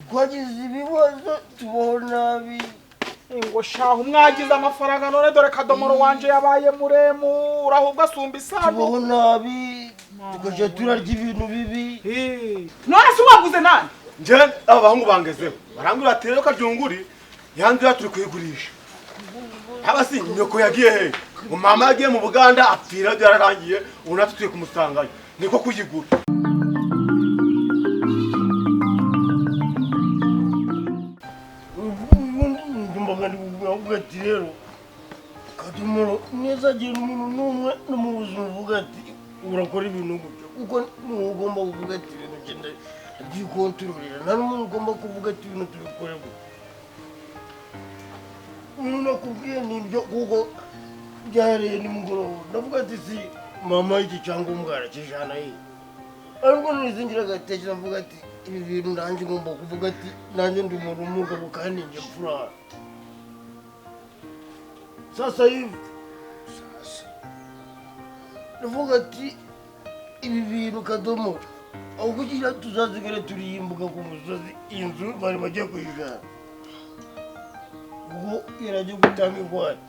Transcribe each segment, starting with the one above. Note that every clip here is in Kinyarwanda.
Twagize ibibazo, tubaho nabi. Ngo shahu, mwagize amafaranga none dore Kadomoro wanje yabaye muremure, ahubwo asumba isano. Tubaho nabi, tukajya turarya ibintu bibi. None se waguze nani? Njye aba bahungu bangezeho barambwira ati: "Rero Karyunguri, yanzu yacu turi kuyigurisha." Haba si nyoko yagiye he? Ngo mama yagiye mu Buganda, apfira, byararangiye, ubu natwe turi kumusangayo, niko kuyigura. Ndumvaga ndi kuvuga ati: "Rero Kadomoro, ntizagira umuntu n'umwe no mu buzima uvuga ati urakora ibintu gutyo, kuko niwe ugomba kuvuga ati ibintu genda byikontororera. Nta n'umuntu ugomba kuvuga ati ibintu tubikore gutya." Ibintu nakubwiye nibyo, kuko byahereye nimugoroba ndavuga ati: "Si mama iki cyangombwa arakijana ye?" Ariko nizingira agatekereza, mvuga ati: "Ibi bintu nanjye ngomba kuvuga ati nanjye ndi umuntu w'umugabo kandi njye mfura." Sasa hivi sasa ndavuga ati: "Ibi bintu Kadomo, aho kugira tuzazigare turiyimbuka ku musozi, iyi nzu bari bagiye kuyijana ubwo yaragiye gutanga ingwate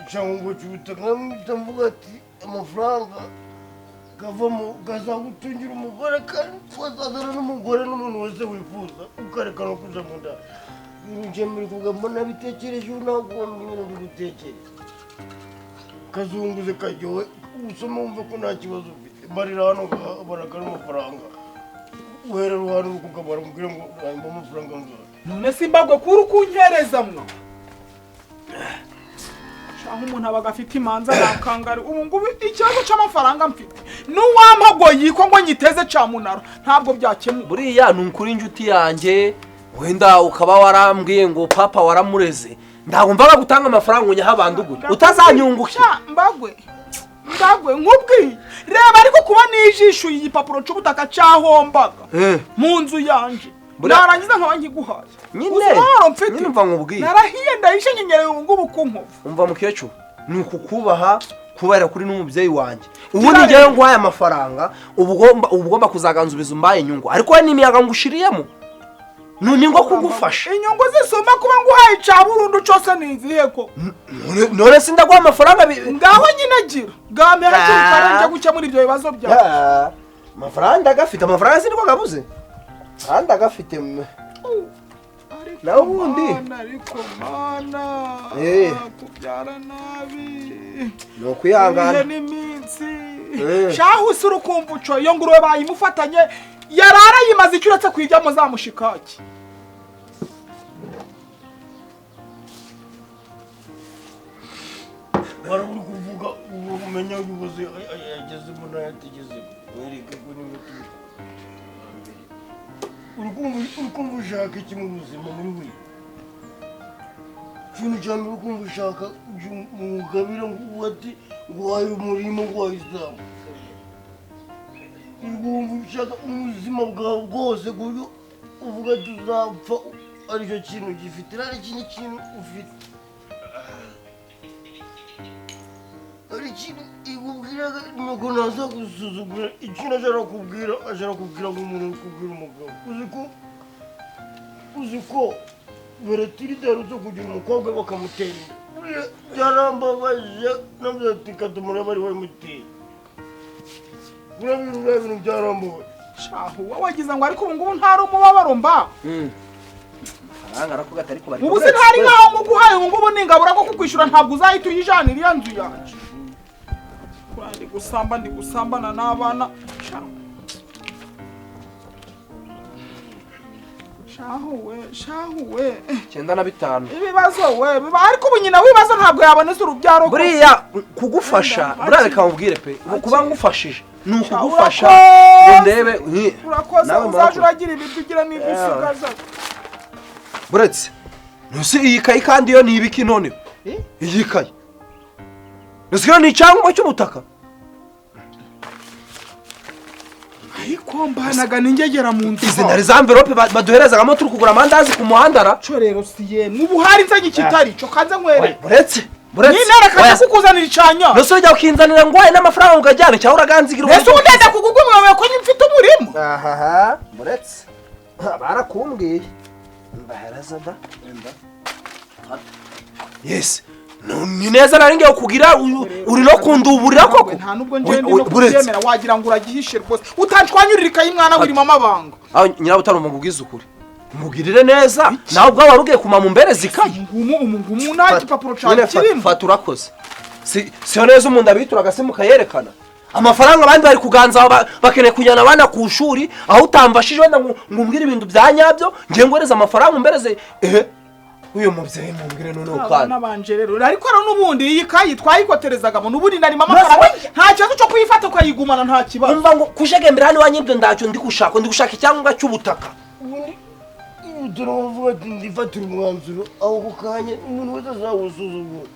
icyangombwa cy'ubutaka." Nkamwita mvuga ati: "Amafaranga kavamo kazagutungira umugore, kandi wazazana n'umugore n'umuntu wese wifuza, ukareka no kuja mu nda." Ibintu nje muri kuvuga mbona bitekereje, ubu ntabwo ibintu ndi gutekereza. Kazunguze karyohe, usome wumve ko nta kibazo ufite. Mbarira hano barakara amafaranga, uherera uruhande uri kukabara, umbwire ngo hanyuma amafaranga angahe? None se mbagwe kuri ukunkereza mwa? Shaho, umuntu abaga afite imanza nakangari. Ubu ngubu ikibazo c'amafaranga mfite, n'uwampa ngo yiko ngo nyiteze camunara, ntabwo byakemuka. Buriya ni ukuri, inshuti yanjye, wenda ukaba warambwiye ngo papa waramureze, ntabwo mvaga gutanga amafaranga ngo nyahe abantu gutya utazanyungukira. Sha mbagwe, mbagwe, nkubwiye reba, ariko kuba nijisho igipapuro c'ubutaka cahombaga mu nzu yanje, narangiza nkaba nkiguhaye. Nyine Uzi amahoro mfite? Nyine umva nkubwiye. Narahiye, ndahishe, nyenyereye ubu ngubu ku nkovu. Umva mukecuru, ni ukukubaha kubera kuri n'umubyeyi wanjye. Ubundi njyewe nguhaye amafaranga, uba ugomba kuzaganzubiza umbaye inyungu, ariko we n'imiyaga ngushiriyemo ni ngo kugufasha. Inyungu zisumba kuba nguhaye ica burundu cose ni izihe ko? None se ndaguha amafaranga Ngaho nyine gira bwampe hakiri kare njye gukemura ibyo bibazo byawe. Ah, amafaranga ndagafite, amafaranga siniko gabuze, amafaranga ndagafite. Ariko Naho ubundi? Mana, ariko Mana, kubyara nabi. Ni ukwihangana. Ibihe n'iminsi. Shahu usura ukumva uco iyo ngurube bayimufatanye yarara yimaze icyo, uretse kuyijyamo za mushikaki. Wari uri kuvuga ubu umenya ibibazo yagezemo n'ayategezemo, mwereke ko niba turi uri kumva ushaka iki mu buzima muri we. Ikintu cya mbere uri kumva ushaka umugabire ngo uvuge ati nguhaye umurimo, nguhaye izamu, uri kumva ushaka ubuzima bwawe bwose ku buryo uvuga ati uzapfa aricyo kintu gifite, nta n'ikindi kintu ufite. Hari ikintu ikubwira nuko naza gusuzugura, ikintu ashobora kubwira, ashobora kubwira nk'umuntu uri kubwira umugabo. Uzi ko Beretiride aherutse kugira umukobwa bakamutera inda? Buriya byarambabaje, navuze ati: "Kadomora bari bamuteye." Buriya bintu byarambabaje. Shahu, wowe wagize ngo, ariko ubu ngubu ntari umubabaro mba. Amafaranga arako gatari kubarika. Ubu se ntari nkaho nguguhaye ubu ngubu ningabura ko kukwishyura, ntabwo uzahita uyijanira iya nzu yanjye? Kuriya ndi gusamba, ndi gusambana n'abana. Shahu, shahu we, shahu we. 95. Ibibazo we biba, ariko ubu nyina w'ibibazo ntabwo yaboneza urubyaro ko. Buriya kugufasha, Wenda, buriya reka nkubwire pe, ubu kuba ngufashije ni ukugufasha Urakoze. ngo ndebe Urakoze. Nawe Uzaje murakoze. uragira ibiryo, ugira n'ibyo usigaza. Buretse ntusi iyi kayi, kandi iyo ni ibiki none iyi kayi? Ntusi ni icyangombwa cy'ubutaka? Ariko mbanaga n'ingegera mu nzu. Izi ntari za enveloppe baduherezagamo turi kugura amandazi ku muhanda ra? Cyo rero si yemwe, ubu hari nzanye ikitari cyo, kanze nkwereke. Buretse, buretse. Nyine reka kukuzanira icanya. Ntusi ujya ukinzanira ngo n'amafaranga ukajyana, cyangwa uraganzigira? Ese ubu ndenda kugugumira ko mfite umurimo? Ahaha, buretse. Barakumbwiye. Mbaheraza da. Yes. Ni neza nari ngiye kugira uri no kunduburira koko. Nta nubwo nje ndi no kubyemera wagira ngo uragihishe rwose. Utanshwanyurira ikayi mwana wirimo amabanga. Aho nyirabutari umubwiza ukuri. Mugirire neza nawe ubwo warugiye kuma mu mbere zikaye. Ngumu nta gipapuro cyawe kirimo. Fata urakoze. Si neza umuntu abituraga se mukayerekana. Amafaranga abandi bari kuganza bakeneye kujyana abana ku shuri aho utamvashije wenda ngo umbwire ibintu bya nyabyo ngiye ngoreza amafaranga umbereze uyu mubyeyi mumbwire none ukana nabanje rero ariko rero nubundi iyi kayi twayikoterezaga mu nubundi narimo amafaranga nta kibazo cyo kuyifata ukayigumana nta kibazo. Umva ngo kujegembera hano wanyibyo ndacyo ndi gushaka icyangombwa cy'ubutaka. Ubundi turavuga ati ndifatira umwanzuro aho kukanya umuntu wese azawusuzugura.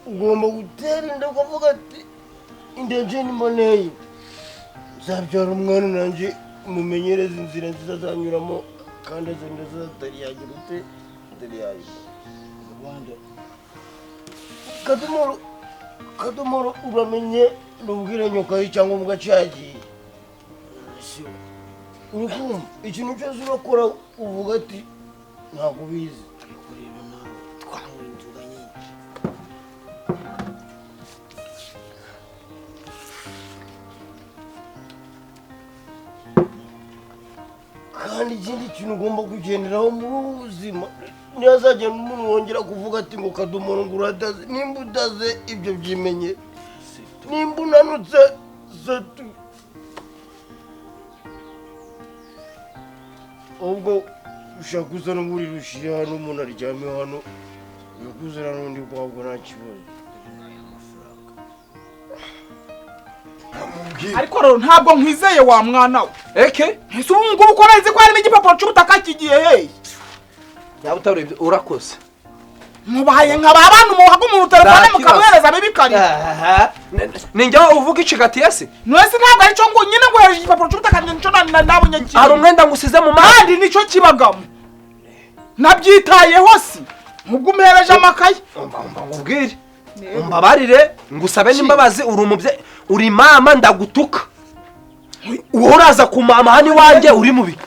Ugomba gutera inda ukavuga ati inda ni money nzabyara umwana nanjye mumenyereze inzira nziza azanyuramo kandi azenda atari yagira ute atari yagira Rwanda. Kadomoro uramenye nubwire nyoka y'icyangombwa cyagiye. Urukumva ikintu cyose urakora uvuga ati ntabwo ubizi. Ariko rero nawe twanywa inzoga nyinshi. Kandi ikindi kintu ugomba kugenderaho muri ubu buzima ntihazagenda umuntu wongera kuvuga ati ngo Kadomoro ngo uradaze. Nimba udaze ibyo byimenye, nimba unanutse setu. Ubwo ushaka kuzana uburiri ushyira hano umuntu aryame hano, yakuzana n'undi kwabwo nta kibazo. Ariko rero ntabwo nkwizeye wa mwana we. Eke ese ubu ngubu ko nzi ko harimo igipapuro cy'ubutaka kigiye hehe? Nyabutare urakoze. Mubaye nka ba bantu muhaga umuntu telefone mukamuhereza bibikari. Ni njye uvuga icigatiye se? Nwese ntabwo ari cyo ngo nyine nguhereje igipapuro cy'ubutaka nicyo nabonye kiri. Hari umwenda ngusize mu mazi. Kandi nicyo kibagamo. Nabyitayeho si. Ubwo umuhereje amakaye. Umva ngubwire. Umbabarire ngusabe n'imbabazi uri umubye uri mama ndagutuka. Uhoraza ku mama hani wanjye uri mubi.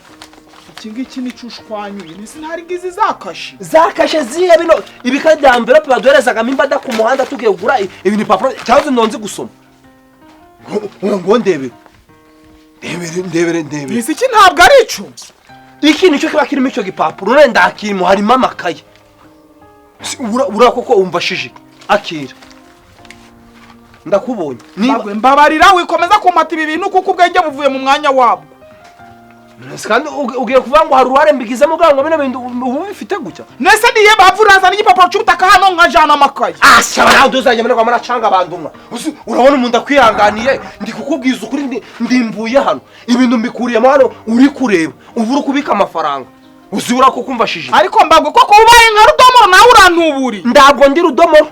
Iki ngiki nico ushwanyuye nese ntari ngizi zakashe. Zakashe zihe bino ibika bya envelope baduherezaga imbada ku muhanda tugiye kugura ibi ni papuro cyangwa ndonzi gusoma. Ngo ndebe. Ndebere. Nese iki ntabwo ari ico. Iki nico kiba kirimo ico gipapuro none ndakirimo harimo amakaye. Ura koko umvashije. Akira. Ndakubonye. Niba mbabarira wikomeza kumata ibi bintu kuko ubwenge buvuye mu mwanya wabwo. Kandi ugiye kuvuga ngo hari uruhare mbigizemo ubwango bino bintu ubu bifite gutya. Nese niye bavuraza n'igipapuro cy'ubutaka hano nkajana amakaye. Asha baraho uzajya muri kwa maracanga abantu mwa. Urabona umuntu akwihanganiye ndi kukubwiza ukuri ndimvuye hano. Ibintu mbikuriyemo hano uri kureba. Uvura kubika amafaranga. Uzibura ko kumvashije. Ariko mbagwe koko ubaye nka Rudomoro nawe urantuburi. Ndabwo ndi Rudomoro.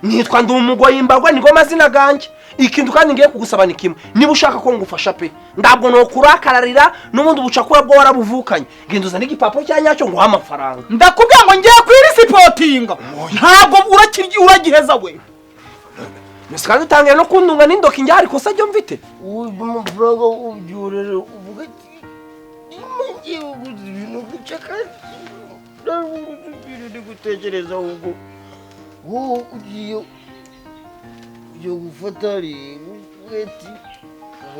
Nitwa ndi umugoyi mbagwa niko mazina ganjye. Ikintu kandi ngiye kugusaba ni kimwe. Niba ushaka ko ngufasha pe, ndabwo no kurakararira n'ubundi bucakura bwo warabuvukanye. Genda uzane igipapuro cya nyacyo ngo amafaranga. Ndakubwira ngo ngiye kwirisipotinga. Ntabwo uragiheza we. Nese kandi utangira no kundunga n'indoki njye ariko se ryo mfite. Ubu amafaranga ubyurere uvuga ati ngiye kuguza ibintu guca kandi ndi gutekereza ahubwo wowe ugiye gufata ati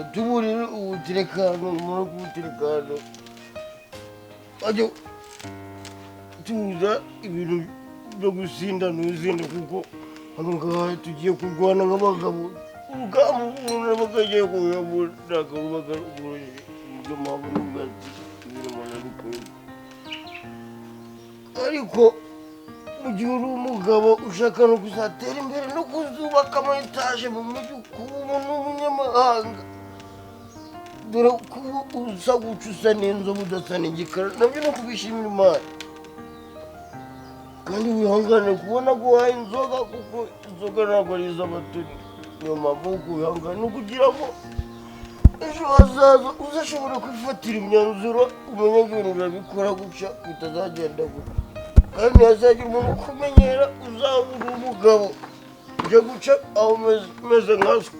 utuburire ubuterekano umara kubuterekano ajya tuza ibintu byo gusinda ntuzinde kuko hano ngaha tugiye kurwana nk'abagabo urugamba umuntu bakagiye kuyabura ntabwo ruba rworoshye ibyo mpamvu n'ubwatsi ibintu umuntu abikora ariko mu gihe uri umugabo ushaka no kuzatera imbere no kuzubaka ama etaje mu mujyi kuba umuntu w'umunyamahanga dore kuba usa guca usa n'inzobe udasa n'igikara nabyo ni ukubishimira Imana kandi wihangane kubona guhaha inzoga kuko inzoga ntabwo ari iz'abatoni niyo mpamvu wo kwihangana ni ukugira ngo ejo hazaza uzashobora kwifatira imyanzuro umenye ngo ibintu urabikora gutya bitazagenda gutya kandi ntihazagira umuntu ukumenyera uzaba uri umugabo ujya guca aho umeze nka so.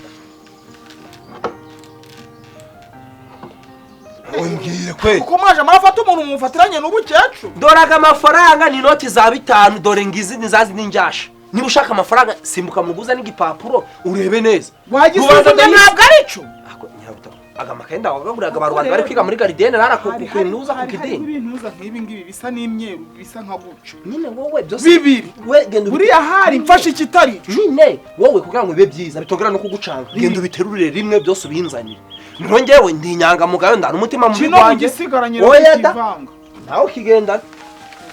Umbwire kwe. Kuko mwaje marafata umuntu mumufatiranye n'ubukecuru. Dore aga mafaranga ni inoti za 5, dore ngizi nizazi n'injasha. Niba ushaka amafaranga simbuka muguza n'igipapuro urebe neza. Wagisuzumye ntabwo ari cyo. Ako nyirabutaka. Aga makenda wagaguraga barubanda bari kwiga muri gardienne rara ku kunuza ku kidini. Ibintuza nk'ibi ngibi bisa n'imyeru bisa nka guco. Nyine wowe byose bibiri. We genda buriya hari mfashe ikitari. Nyine wowe kugira ngo bibe byiza bitogera no kugucanga. Genda ubiterurire rimwe byose ubinzanire. Nongewe ndi inyangamugayo ndana umutima mubi wanjye. Kino gisigaranye n'ikivanga. Nawe ukigenda.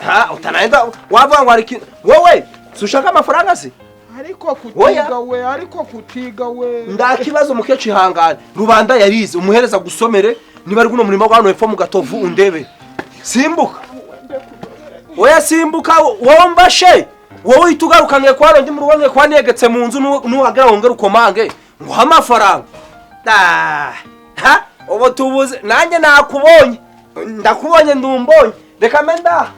Ha utanaenda wavuga ngo ari wowe sushaka amafaranga se? Ariko kutiga we, ariko kutiga we. Ndakibazo mukeci ihangane. Rubanda yarize umuhereza gusomere niba ari guno murimo gwa hano hepfo mu Gatovu undebe. Simbuka. Oya simbuka wowe mbashe. Wowe itugarukange kwa ndi mu rugo kwa negetse mu nzu nuhagera wongera ukomange ngo amafaranga. Ah. Ha ubu tubuze nanjye nakubonye. Ndakubonye ndumbonye. Reka menda.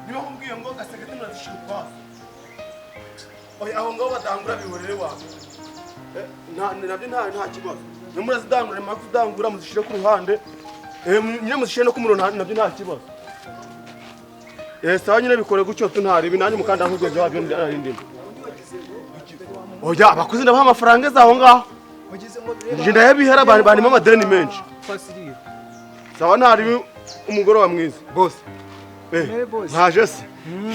Niba nkubwiye ngo gasegete murazishira ukwazo. Oya aho ngaho badangura bihorere wawe. Nabyo nta kibazo. Mwe murazidangura mukazidangura muzishire ku ruhande. Nyine muzishire no ku muriro nabyo nta kibazo. Sawa nyine bikore gutyo tuntari ibi nanjye mukanda nkubwiye wabyo ndimo. Oya abakozi ndabaha amafaranga zaho ngaho. Nje ndayabihera banima amadeni menshi. Sawa ntari umugoroba mwiza. Boss. Ntaje se.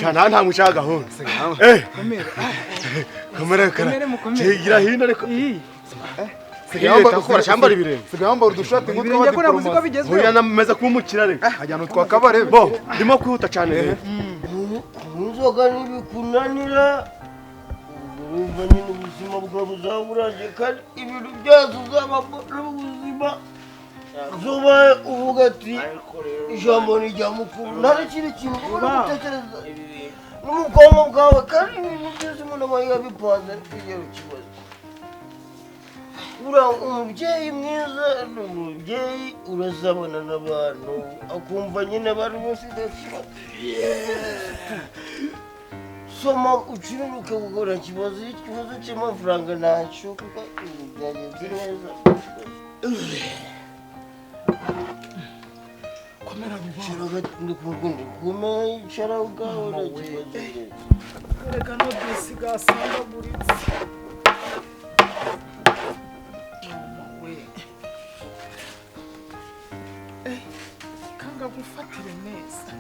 Shana nta mwisha gahunda. Komera kara. Kigira hino ariko. Sigaye cyambara ibirenge. Sigaye wambara udushati nk'utwa diplomasi. Oya nameza kumukira reka. Ajyana utwa kabare. Bo, ndimo kwihuta cyane rero. Inzoga nibikunanira urumva nyine ubuzima bwawe buzaburaje kandi ibintu byose uzaba ubuzima. Zuba uvuga ati ijambo ni rya mukuru nta kindi kintu ubona gutekereza no mu bwonko bwawe kandi ibintu byose umuntu aba yabipanze kugera ikibazo. Uriya umubyeyi mwiza ni umubyeyi urazabona n'abantu akumva nyine bari bose nta kibazo. Soma ucururuke gukora ikibazo ikibazo cy'amafaranga ntacyo kuko ibintu byagenze neza. Reka no dusiga asandaguritse. Kanga gufatire neza.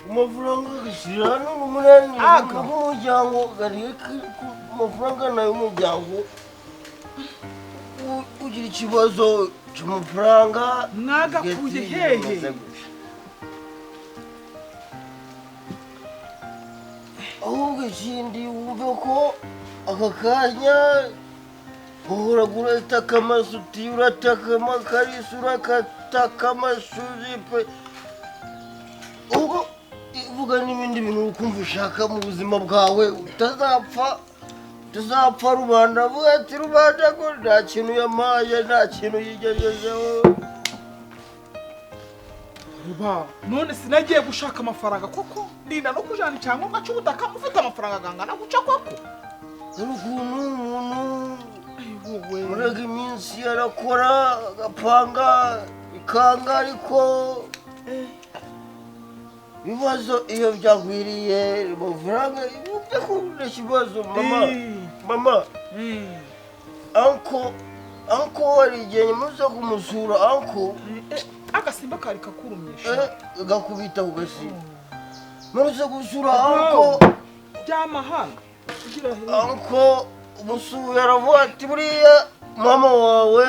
Amafaranga gashyira n'umunani n'umuryango gariye ku mafaranga nayo umuryango ugira ikibazo cy'amafaranga mwagakuye hehe. Ahubwo ikindi wumve ko aka kanya uhora urataka amasuti urataka amakarisi urataka amasuzi pe ubwo ivuga n'ibindi bintu ukumva ushaka mu buzima bwawe utazapfa tuzapfa rubanda avuga ati rubanda ko nta kintu yamaye nta kintu yigejejeho. Ruba none sinagiye gushaka amafaranga koko ndinda no kujana icyangombwa cy'ubutaka mufite amafaranga gangana guca koko. Dore ukuntu umuntu murega iminsi arakora agapanga ikanga ariko ibibazo iyo byagwiriye amafaranga ibyo ikibazo mama mama anko anko wari igihe muze kumusura anko agasimba kari kakurumyesha gakubita ku gasimba muze gusura anko by'amahanga anko umusuye aravuga ati buriya mama wawe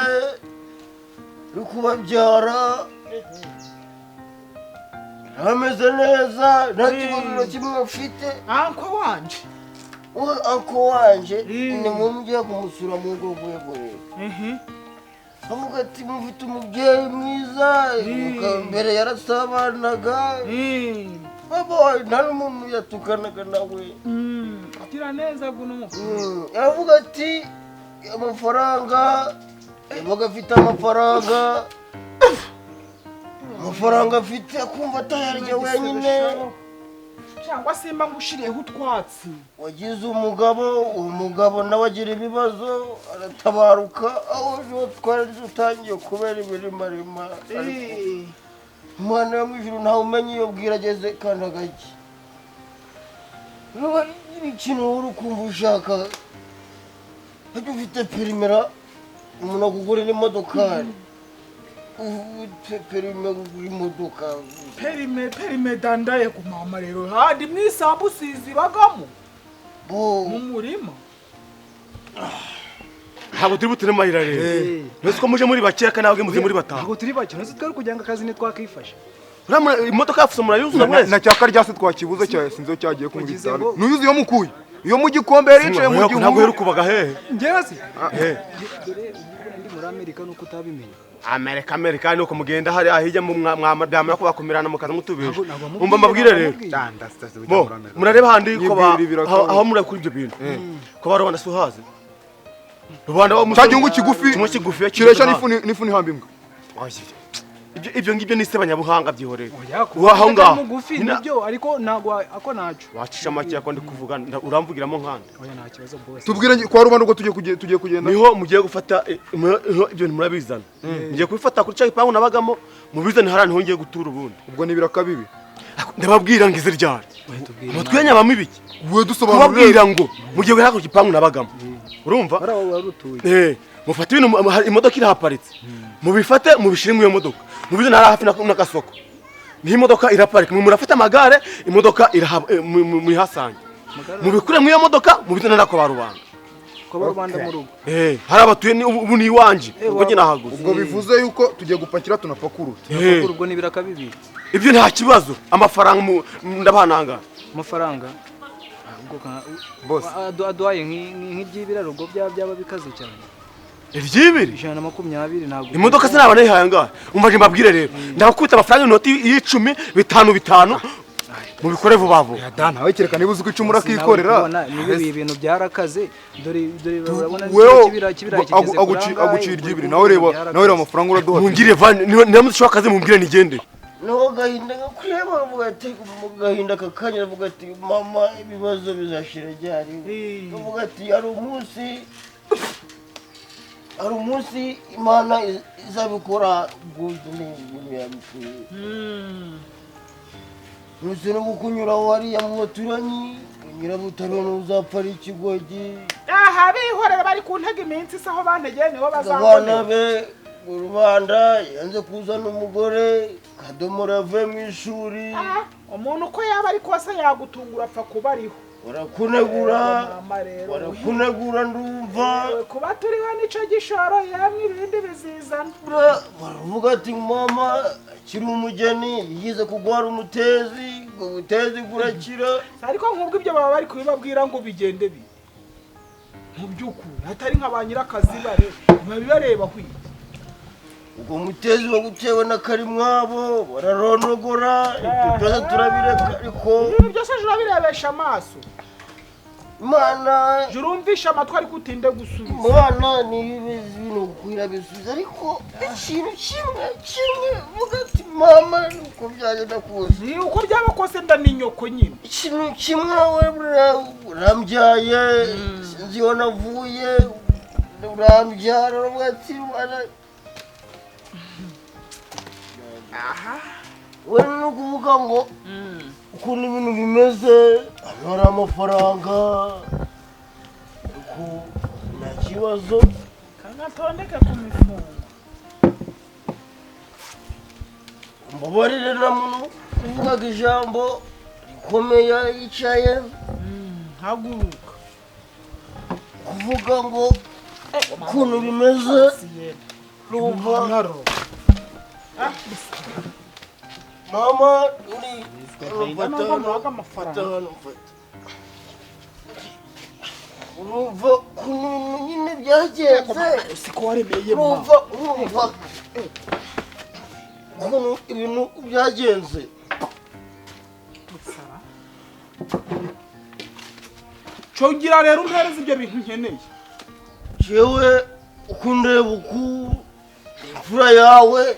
uri kubabyara ameze neza nta kibazo na kimwe afite. Anko wanje anko wanje ni mumujye kumusura mu rugo rwe. Avuga ati mufite umubyeyi mwiza mbere yarasabanaga baba nta n'umuntu yatukanaga nawe. Agira neza guno. Aravuga ati amafaranga yabaga afite amafaranga amafaranga afite akumva atayarya wenyine. Cyangwa simba ngushiriyeho utwatsi. Wagize umugabo, umugabo nawe agira ibibazo aratabaruka, aho twari dutangiye kubera ibirimarima. Umwana wo mu ijuru ntawe umenya iyo bwira ageze kandi agake. Niba ikintu uri kumva ushaka, hajya ufite perimera umuntu akugurira imodokari. Ufite perime kugura imodoka. Perime dandaye ku mama rero handi mwisambu sizibagamo. Mu murima. Ntabwo turi butire mahira rero. Nose ko muje muri bakeka nawe muze muri batanu. Ntabwo turi bake, nose twari kujyanga akazi ne twakifasha. Uramura imodoka yafuso murayuzuza mwese. Na cyaka ryase twakibuze cya sinzo cyagiye ku bitaro. Nuyuzi yo mukuye. Iyo mu gikombe yaricaye mu gihugu. Ntabwo herukubaga hehe. Njyewe se. Dore ndi muri Amerika nuko utabimenya. Amerika nuko mugenda hari ahijya mu mwamara ko bakomerana mukaza mutubesha. Umva mbabwire rero. Murareba handi ko aho muri kuri ibyo bintu. Ko barobana suhaze. Rubanda wa cya gihugu kigufi kimwe kigufi kiresha n'ifuni hamba imbwa. Ibyo ngibyo ni sebanyabuhanga byihoreye. Waho ngaho mugufi nibyo ariko ntago ako naco. Wacisha make yako ndi kuvuga uramvugiramo nkande. Oya nta kibazo boss. Tubwire kwa rubanda ubwo tugiye kugenda. Niho mugiye gufata ibyo murabizana. Mugiye kubifata kuri cya gipangu nabagamo mubizane harani ho ngiye gutura ubundi. Ubwo ni birakabibi. Ndababwira ngize ryari. Mutwenya bamibiki. We dusobanurire. Kubabwira ngo mugiye guhera ku gipangu nabagamo. Urumva? Mufate ibintu imodoka irahaparitse. Mubifate mubishire mu iyo modoka. Mubizane hari hafi n'agasoko. Ni imodoka iraparika. Mwe murafata amagare imodoka muyihasange. Mubikure mu iyo modoka mubizane nako barubanda. Ko barubanda mu rugo. Hari abatuye ubu ni iwanje. Ubwo njye nahaguze. Ubwo bivuze yuko tugiye gupakira tunapakurura. Tunapakurura ubwo ni biraka bibiri. Ibyo nta kibazo. Amafaranga ndabananga. Amafaranga boss aduhaye nk'ibyibiraro ubwo byaba bikaze cyane. Iryibiri 120 ntabwo imodoka sinaba nayihaye ngaha. Umva nje mbabwire rero ndabakubita amafaranga inoti y'icumi bitanu bitanu mubikore vuba vuba. Da nawe kereka niba uzi ko icumi urakikorera. Niba ibintu byarakaze dore urabona kibira kigeze agucira iryibiri nawe reba amafaranga uraduha. Mungire van niba akaze mumbwire nigende. Naho gahinda gakureba avuga ati mu gahinda kakanya avuga ati mama ibibazo bizashira ryari. Avuga ati ari umunsi Imana izabikora bwuzuye yamfuye. Nuze no kunyura wariya mu baturanyi nyirabutaro uzapfa ari ikigogi. Aha bihorera bari kuntega iminsi saho bantegeye niho bazambona. Abana be rubanda yanze kuzana umugore kadomora yavuye mu ishuri. Umuntu uko yaba ari kose yagutungura apfa kuba ariho. Barakunegura ndumva kuba turiho nico gishoro yamwe ibindi bizizana. Baravuga ati mama akiri umugeni yize kugwara umutezi ngo umutezi gurakira. Ariko nkubwo ibyo baba bari kubibabwira ngo bigende bi mu by'ukuri atari nka ba nyirakazi bare babibareba hwiye. Ubwo mutezi wagutewe na karimwabo bararonogora ibyo byose turabireka ariko ibintu byose jurabirebesha amaso. Imana jurumvisha amatwi ariko utinde gusubiza. Imana ni ibintu kwira bisubiza ariko ikintu kimwe vuga ati mama uko byagenda kose. Ni uko byaba kose nda ni nyoko nyine. Ikintu kimwe urambyaye sinzi iyo navuye urambyara uravuga ati aha we no kuvuga ngo ukuntu ibintu bimeze hano hari amafaranga ariko nta kibazo. Kanatondeke ku mifungo. Mbabarire na muntu uvugaga ijambo rikomeye yicaye haguruka kuvuga ngo ukuntu bimeze rumva mama uri urumva ukuntu nyine byagenze siko waremeye urumva ukuntu ibintu byagenze. Congera rero umpereze ibyo bintu nkeneye. Jewe ukundeba uku imfura yawe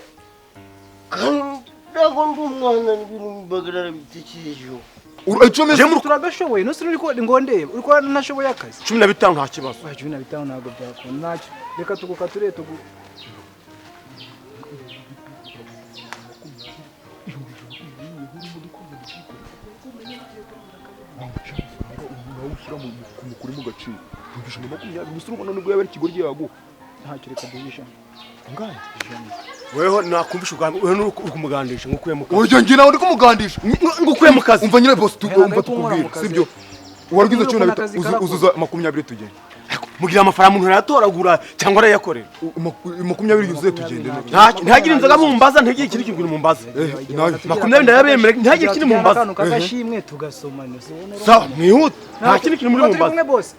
kandi ntabwo ndi umwana n'ibintu mbagarara bitekerejeho. Icumi. Je mu Turagashoboye, nose uri ko ngo ndebe uri ko ntashoboye akazi. 15 nta kibazo. Oya, 15 ntabwo byakunda, ntacyo, reka tugukature tugu Ushyira mu mukuri mu gaciro 120 gusa, urabona nubwo yaba ari ikigoryi yaguha. Ntacyo, reka duhisha. Angahe? Weho nakumvisha ubwa wewe uri kumugandisha ngukuye mu kazi. Oya, njye nawe ndi kumugandisha. Ngukuye mu kazi. Umva nyine boss, Oya, umva ntabwo ari tukubwira mu kazi. Sibyo warwize Niba cumi na ukora akazi bitanu karakoze. uzuza 20 tugende. Mugira amafaranga umuntu arayatoragura cyangwa arayakorera? 20 yuzuye tugende. Ntacyo, ntihagire inzoga mumbaza, ntihagire ikindi kintu mumbaza. 20 ndayabemera, ntihagire ikindi mumbaza. Akantu kagashimwe tugasoma. Sawa, mwihute, nta kindi kintu muri Ubwo turi mumbaza. kumwe bose.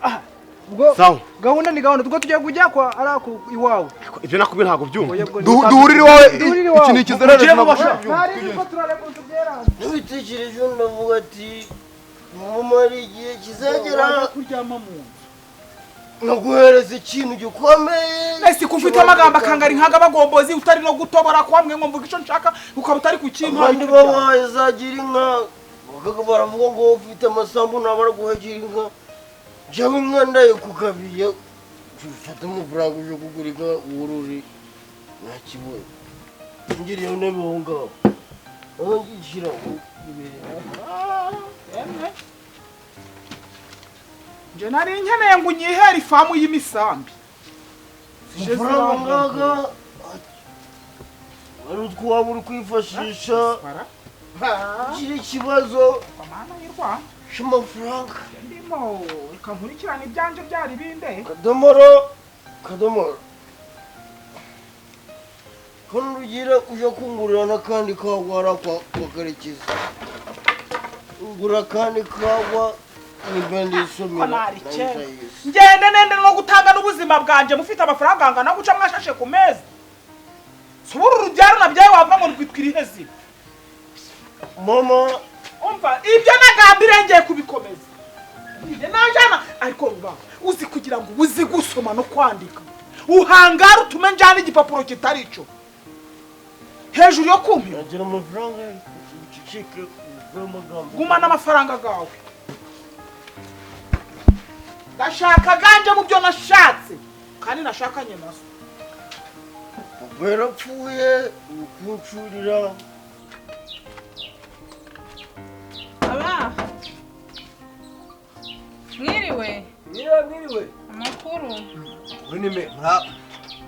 Ubwo Sawa. gahunda ni gahunda, ubwo tugiye kujya kwa araku iwawe. Ibyo nakubwiye ntabwo byumva. Oya, ubwo ni- Duhurire iwawe. Duhurire Iki iwawe. ni ikizerere. Mugire vuba sha. Ntari ko turareka tubyerana. Nabitekereje, ndavuga ati mama, hari igihe kizagera Waje kuryama mu nzu nkaguhereza ikintu gikomeye. Ese ko ufite amagambo akangari nk'agabagombozi, utari no gutobora kwamwe ngo mvuge icyo nshaka, ukaba utari kukimpa? Abandi babaye zagira inka, bakaga baravuga ngo ufite amasambu ntabara guhagira inka. Njyewe inka ndayikugabiye, ufate amafaranga uje kugura inka worore, nta kibazo. Ngiriye ntebe aho ngaho, aho ngishyira imbere. Nje nari nkeneye ngo unyihere ifamu y'imisambi. Amafaranga ngaga wari utwo waba uri kwifashisha ugira ikibazo Mana y'u Rwanda! cy'amafaranga. Ndimo reka nkurikirane ibyanje byari binde. Kadomoro, kadomoro, hano ugira uje kungurira n'akandi kagwa kwa Karekezi, ngura akandi kagwa nimba ndisomera. Ko narikera ngende nende no gutanga n'ubuzima bwanje, mufite amafaranga angana guca mwashashe ku meza. Subura urubyaro nabyaye wavuga ngo rwitwa irihe zina? Mama. Umva, ibyo nagambiriye ngiye kubikomeza. Njye najana, ariko ruba uzi kugira ngo uzi gusoma no kwandika, uhangara utume njyana igipapuro kitari cyo hejuru yo kumpira. Nagira amafaranga, uceceke uve amagambo. Gumana amafaranga gawe, ndashaka ganje mu byo nashatse kandi nashakanye nazo. Papa yarapfuye ukuncurira. Aba mwiriwe. Mwiriwe, mwiriwe. Amakuru? Uri nime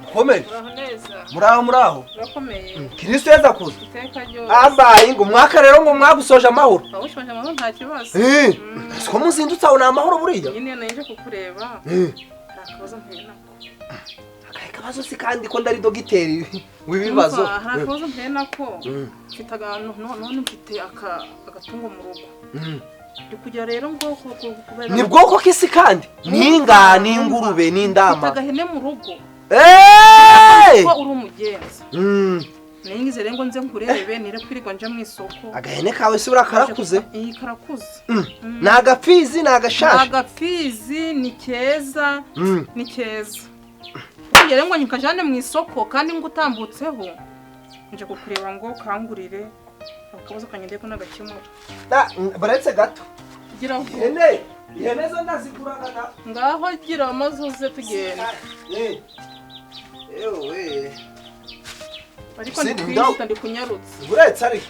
mukomeye. Uraho neza? Muraho, muraho. Urakomeye? Kristo yeza kuza. Iteka ryose. Ambaye ngo umwaka rero ngo mwagusoje amahoro. Awushoje amahoro, nta kibazo. Siko muzindutse aho ni amahoro buriya? Nyine naje kukureba. Hari akabazo mpuye nako. Akahe kabazo si kandi ko ndari dogiteri w'ibibazo? Umva, hari akabazo mpuye nako. Mfite agantu none mfite agatungo mu rugo. Ndi kujya rero ngo kubera Ni bwoko kisi kandi? Ninga, ni ingurube, ni Mfite indama. agahene mu rugo. Eh! Ko uri umugenzi. Ningize rero ngo nze nkurebe nire kwirirwa nje mu isoko. Agahene kawe si buriya karakuze? Iyi karakuze. Ni agapfizi, ni agashashi? Agapfizi ni keza, ni keza. Ongere ngo nyikajane mu isoko kandi ngo utambutseho nje kukureba ngo kangurire akabazo kanyende ko nagakemura. Baretse gato. Gira ngo Ihene, ihene zo ndaziguraga da. Ngaho gira amazi uze tugenda. Ewe. Ariko Sindi ndi ndi kunyarutsa. Uretse ariko.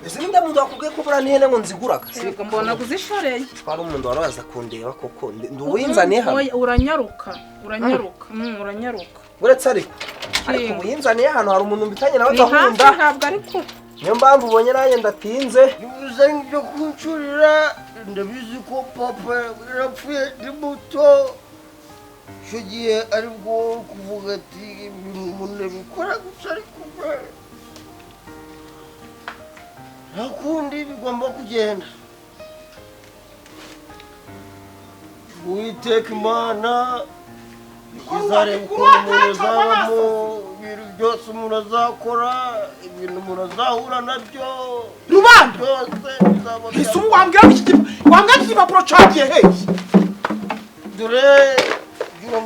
Ese ninde muntu wakubwiye ko buriya n'ihene ngo nziguraga? Yego, mbona kuzishoreye. Twari umuntu waraza kundeba koko nduwinzaniye hano. Oya, uranyaruka, uranyaruka. Uranyaruka. Uretse ariko. Ariko uwinzaniye hano hari umuntu mbitanye nawe Ni hafi gahunda. ntabwo ari kure. Niyo mpamvu ubonye nanjye ndatinze. Nibuze ibyo kuncurira, ndabizi ko papa yarapfuye ndi muto. Icyo gihe aribwo kuvuga ati ibintu umuntu abikora gusa, ariko nta kundi bigomba kugenda. Uwiteka Imana izareba ukuntu umuntu azabamo, ibintu byose umuntu azakora, ibintu umuntu azahura nabyo. Rubanda! Byose bizaba. Ese ubu wambwira wambwira iki gipapuro cagiye hehe? Dore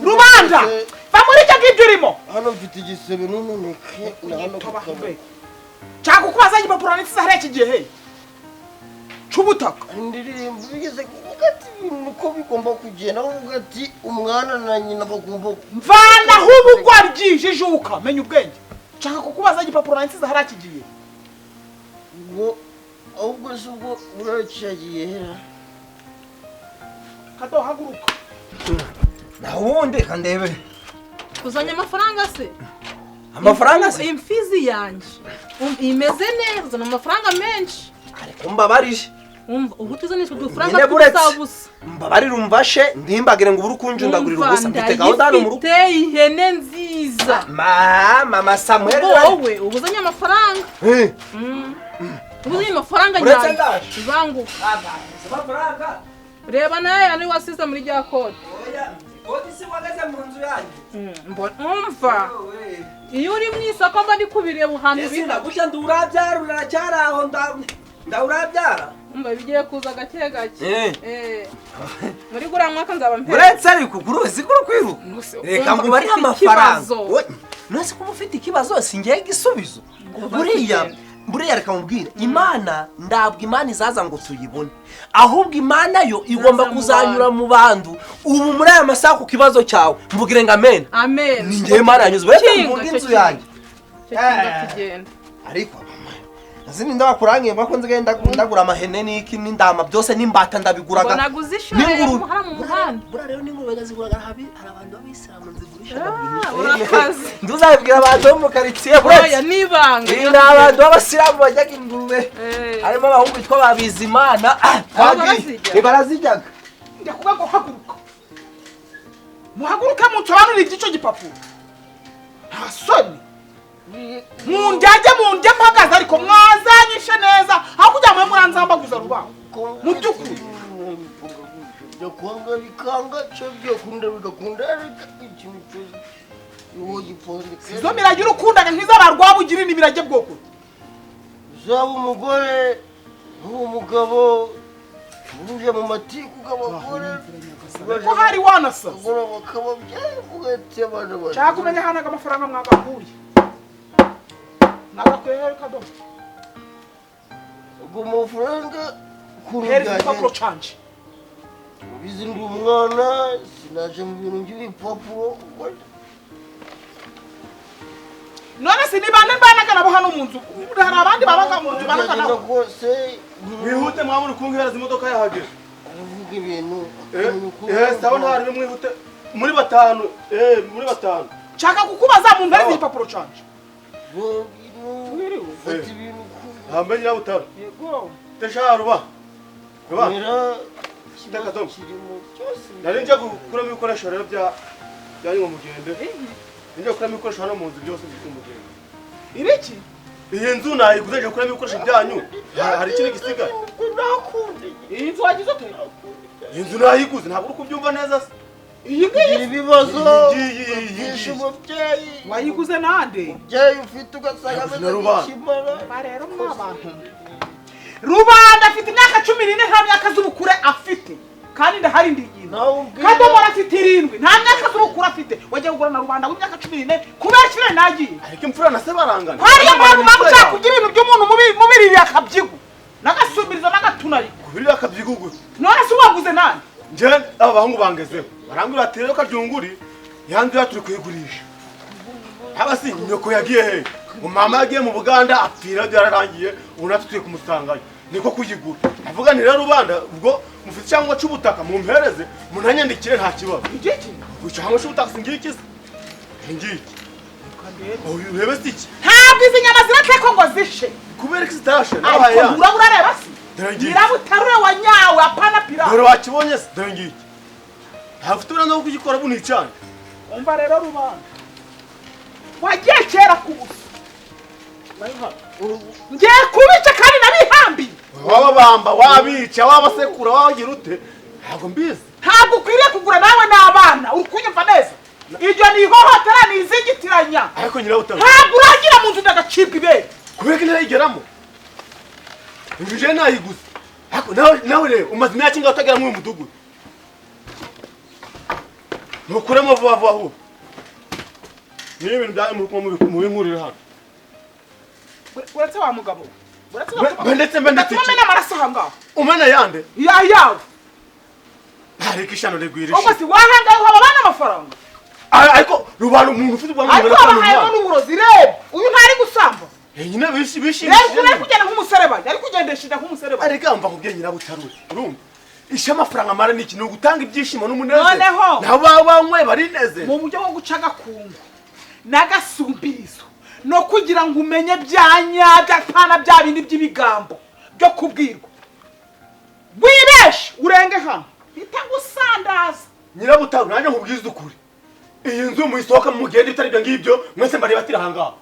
Rubanda! Va muri icyo ngibyo urimo. Hano mfite igisebe n'umuneke na hano ku kaboko. Nshaka kukubaza igipapuro nanditse hariya kigiye hehe? Cy'ubutaka. Indirimbo bigeze kuvuga ati ibintu uko bigomba kugenda, avuga ati umwana na nyina bagomba mvanaho ubugwaryi, jijuka, menya ubwenge. Nshaka kukubaza igipapuro nansize hariya kigiye. Ubwo ahubwo se ubwo uracagiye hera. Kado haguruka. Naho ubundi kandebe. Uzanye amafaranga se? Amafaranga se? Imfizi yanjye imeze neza, uzana amafaranga menshi. Ariko mbabarije. Umva ubu tuzanye udufaranga tw'ubusa. Mbabarira umvashe ntimbagire ngo uburu kunjundagurira ubusa, mfite gahunda hano mu rugo. Mfite ihene nziza. Mama Samuel wowe ubuzanye amafaranga. Ubuzanye amafaranga nyayo. Banguka. Amafaranga. Reba naye ari wasize muri rya kode. Oya, kode si wagaze mu nzu yanjye. Umva. Iyo uri mu isoko mba ndi kubireba uhantu bika. Ese ndagusha ndurabyara uracyari aho ndawurabyara. Umva bigiye kuza gake gake. Muri gura mwaka nzaba mpera. Uretse ariko kuruzi kuri kwiruka. Reka ngo bari amafaranga. Nose kuba ufite ikibazo singiye gisubizo. Buriya reka mubwire Imana ndabwo Imana izaza ngo tuyibone. Ahubwo Imana yo igomba kuzanyura mu bantu. Ubu muri aya masaha ku kibazo cyawe mvugire ngo amen. Amen. Ni ngiye Imana yanyuze uretse mvuga inzu yanjye. Ariko azini ndabakurangiye mbako nzigaye ndagura amahene n'iki n'indama byose n'imbata ndabiguraga. Naguze ishuri muhara mu muhanda. Bura rero n'ingurube gaziguraga habi hari abantu b'abisilamu nzigurisha. Urakaze. Nduzabibwira abantu bo mu quartier buretse. Oya nibanga. Ni abantu b'abasilamu bajyaga ingurube. Harimo abahungu bitwa babizimana. Twagiye. Barazijyaga. Ndakuvuga ngo haguruka. Muhaguruke munsobanurire iby'icyo gipapuro. Nta soni. Mundyaje mundye mpagaze ariko mwazanyishe neza aho kugira ngo muranzambaguza rubaho. Mu by'ukuri byo kwanga bikanga cyo byo kunda bigakunda ikintu cyose uwo giponde. Izo mirage urukundaga nk'izabarwabugira ni mirage bwoko. Uzaba umugore n'umugabo uje mu matiku gabagore ko hari wanasa. Cyangwa kumenya hanaga amafaranga mwagakuye. Nagakwera kado. Ubwo amafaranga kurugaje igipapuro canje. Ubizi ndi umwana sinaje mu bintu by'ibipapuro. None se niba mbanaga nabo hano mu nzu hari abandi babaga mu nzu banaga nabo. Mwihute mwamuri kunkereza imodoka yahageze. Uvuga ibintu. Sawa ntari mwihute muri batanu muri batanu. Nshaka kukubaza mu mpereza igipapuro canje. Hambe nyirabutaro. Yego. Tesharuba. Ruba. Nari nje gukuramo ibikoresho rero bya byanywa mugende. Nje gukuramo ibikoresho hano mu nzu byose mugende. Ibiki? Iyi nzu nayiguze nje gukuramo ibikoresho byanyu. Hari ikindi gisigaye. Iyi nzu wagize ute? Iyi nzu nayiguze ntabwo uri kubyumva neza se. Iyi ngiyi ibibazo byinshi umubyeyi wayiguze nande? Umubyeyi ufite ugasanga ameze nk'ikimara. Rero mwabantu Rubanda afite imyaka 14 nta myaka z'ubukure afite kandi ndahari ndi igintu. Kadomora afite 7 nta myaka z'ubukure afite. Wajya kugura na Rubanda w'imyaka 14 kubera kire nagiye. Ariko imfura na se barangana. Hariya mpamvu bagushaka kugira ibintu by'umuntu mubirira akabyigu. Nagasumirizo nagatunariko. Kubirira akabyigu gute? None se waguze nande? Nje aba bahungu bangezeho barangura ati rero karyunguri yanzu turi kuyigurisha. Haba si nyoko yagiye he? Mama yagiye mu Buganda apfira byararangiye ubu natwe tuye kumusangayo niko kuyigura. Avuga ni rero rubanda ubwo mufite cyangwa cy'ubutaka mumpereze munanyandikire nta kibazo. Igiki? Cyangwa cy'ubutaka singiki se? Ngiki. Urebe se iki? Ntabwo izi nyama ziratekwa ngo zishe. Kubera ko zitashe nabaye. Urabura urareba se? Nyirabutarure wa nyawe apana pira. Dore wakibonye se? Dore ngiki. Ntafite uburenganzira bwo kugikora bunicane. Umva rero rubanda. Wagiye kera kubusa. Ngiye kubica kandi nabihambiye. Wababamba, wabica, wabasekura, wabagira ute? Ntabwo mbizi. Ntabwo ukwiriye kugura nawe n'abana, uri kunyumva neza? Iryo ni ihohotera ni izingitiranya. Ariko nyirabutarure. Ntabwo uragira mu nzu ndagacibwa ibere. Kubera ko ntayigeramo. Inzu je nayiguze. Ariko nawe rero umaze imyaka ingahe utagera muri uyu mudugudu? Ntukuremo vuba vuba ahubwo. Niyo ibintu byanyu muri kumwe mubinkurire hano. Uretse wa mugabo, Ndetse mbe ndetse Ndatuma iki? mena amaraso aha ngaha. Umena yande? Ya yawe. Ariko ishano rigwira Ubwo ishi. si wahangaye uhaba abana amafaranga. Ariko rubara umuntu ufite ubwanwa Ariko bungana wabahayemo n'umwana. n'uburozi. Reba uyu ntari gusamba. Nyine Reba bishimishije. ukuntu ari kugenda nk'umuserebanya, ari kugendesha inda nk'umuserebanya. Ariko mva kubwiye nyirabutarure. Urumva? Isha amafaranga amara ni iki? Ni ugutanga ibyishimo n'umunezero. Noneho. Nabo baba banywe barinezero. Mu buryo bwo guca agakungu n'agasumbirizo no kugira ngo umenye bya nyabyo, apana bya bindi by'ibigambo byo kubwirwa, wibeshe urenge hano itagusandaza. Nyirabutaru, nanjye nkubwize ukuri. Iyi nzu muyisohoka mugende, bitari ibyo ngibyo mwese mbareba atiri aha ngaha.